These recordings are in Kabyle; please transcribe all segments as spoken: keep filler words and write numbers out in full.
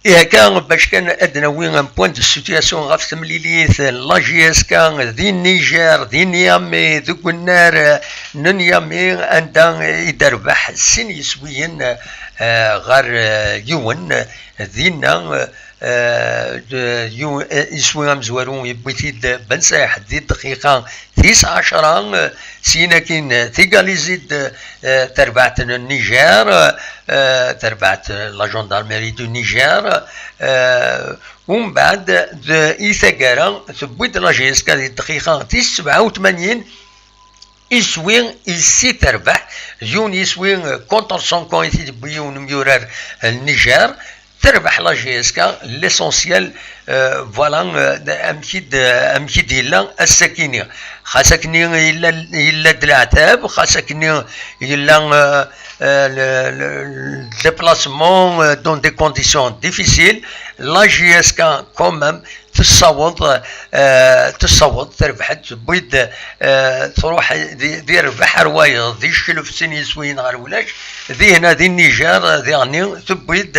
Ihakka bac kan ad d-nawi un point de situation ɣef temlilit n la J S K di Niger, di Niamey, deg unnar n Niamey, anda i d-terbeḥ sin yiswiyen, eh, ɣer, eh, yiwen. Dinna, eh, d-, yu-, eh, iswi amezwaru yewwi-t-id Ben Sayeḥ di dqiqa tis ɛecra, eh, syin akin, eh, tigalizi-d, eh, tarbaɛt n Niger, eh, tarbaɛt, eh, la gendarmerie du Niger, eh, umbeɛd d-, i taggara tewwi-d la J S K di dqiqa tis sebɛa u tmanyin, iswi, issi terbeḥ, d yiwen yiswi, eh, contre son camp i t-id-yewwi yiwen umyurar, eh, n Niger, terbeḥ la J S K, l'essentiel, eh, voilà, eh, amek i d-, amek i d-yella ass-akini. Xas akni yella, yella-d leɛtab, xas akni yella, eh, eh, le, le, le déplacement, eh, dans des conditions difficiles, la J S K quand même tessaweḍ, eh, tessaweḍ terbeḥ-d, tewwi-d, eh, truḥ di, di rrbeḥ ar wayeḍ, di cclef sin yiswiyen ɣer ulac, dihna di Niger, diɣenni tewwi-d,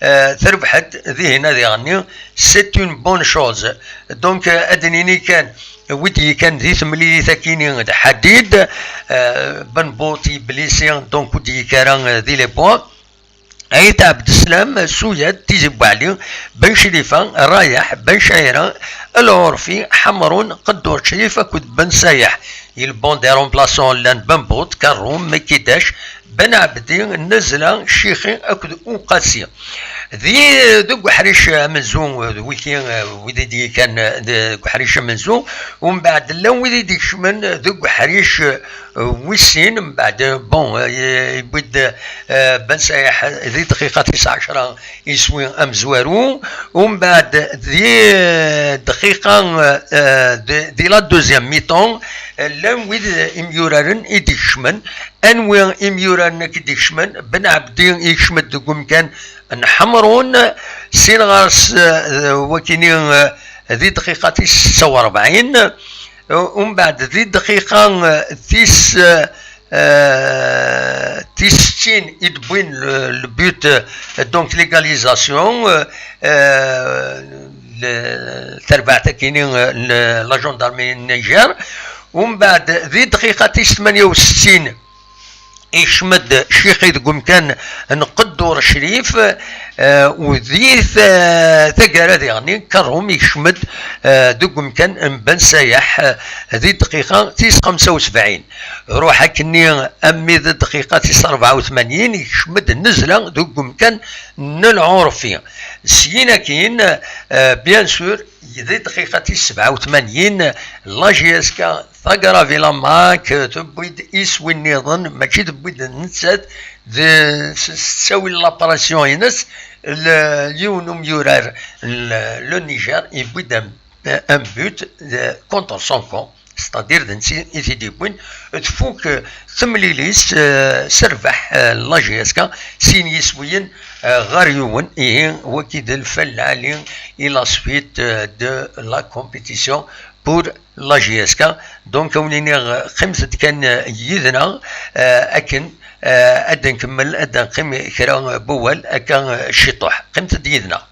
eh, terbeḥ-d, dihna diɣenni, c'est une bonne chose. Donc, eh, ad d-nini kan, wi d-yekkan di temlilit akini d Ḥadid, eh, Ben Bout, Iblisi, donc ur d-yekka ara, eh, di les points. Ayt Ɛebdeslam, Suyat, Tizi Buɛli, Ben Crifa, Rayeḥ, Ben Cɛira, El Ɛurfi, Ḥemrun, Qeddur Crif akked Ben Sayeḥ. I le banc des remplaçants llan Ben Bout, Karrum, Mekidac, Ben Ɛebdi, Nezla, Cixi akked Uqasi. Di, deg uḥric amenzu, d wiki, wid i d-yekkan deg uḥric amenzu, umbeɛd llan wid i d-ikecmen deg uḥric wis sin, mbeɛd, bon, eh, yewwi-d, eh, Ben Sayeḥ di dqiqa tis ɛecra iswi amezwaru, umbeɛd di, eh, dqiqa, eh, di, di la deuxième mi-temps, eh, llan wid imyuraren i d-ikecmen. Anwi imyuraren akk i d-ikecmen? Ben Ɛebdi ikcem-d deg umkan n Ḥemrun, sin ɣer-s, eh, wakini, eh, di dqiqa tis setta u rebɛin, Umbeɛd di dqiqa, eh, tis, eh, eh, tis settin i d-wwin le, le but, eh, donc l'égalisation, eh, eh, le, tarbaɛt akini, eh, le, la gendarmerie n Niger. Umbeɛd di dqiqa tis tmanya u settin, ikcem-d Cixi deg umkan n Qeddur Crif, eh, u di ta-, taggara diɣenni, Karrum ikcem-d, eh, deg umkan n Ben Sayeḥ, eh, di dqiqa tis xemsa u sebɛin. Ruḥ akkenni, ammi d dqiqa tis rebɛa u tmanyin, ikcem-d Nezla deg umkan n Lɛurfi. Syin akkin, eh, bien sûr, di dqiqa tis sebɛa u tmanyin, la J S K taggara Vilamak, tewwi-d iswi nniḍen, mačči tewwi-d nettat, d, s, s ttawil la pression-ines, l-, yiwen umyurar, l-, le Niger, yewwi-d un, un but, de, contre son camp, c'est-à-dire d netta i t-id-yewwin, tfuk temlilit, eh, s rrbeḥ, eh, la J S K, sin yiswiyen, eh, ɣer yiwen, ihi wagi d lfal lɛali i la suite, eh, de la compétition pour la J S K. Donc, ad wen-iniɣ, qqimet-d kan, eh, yid-neɣ, eh, akken, eh, ad nkemmel, ad nqqim kra n wawal akka, eh, ciṭuḥ. Qqimet-d yid-neɣ.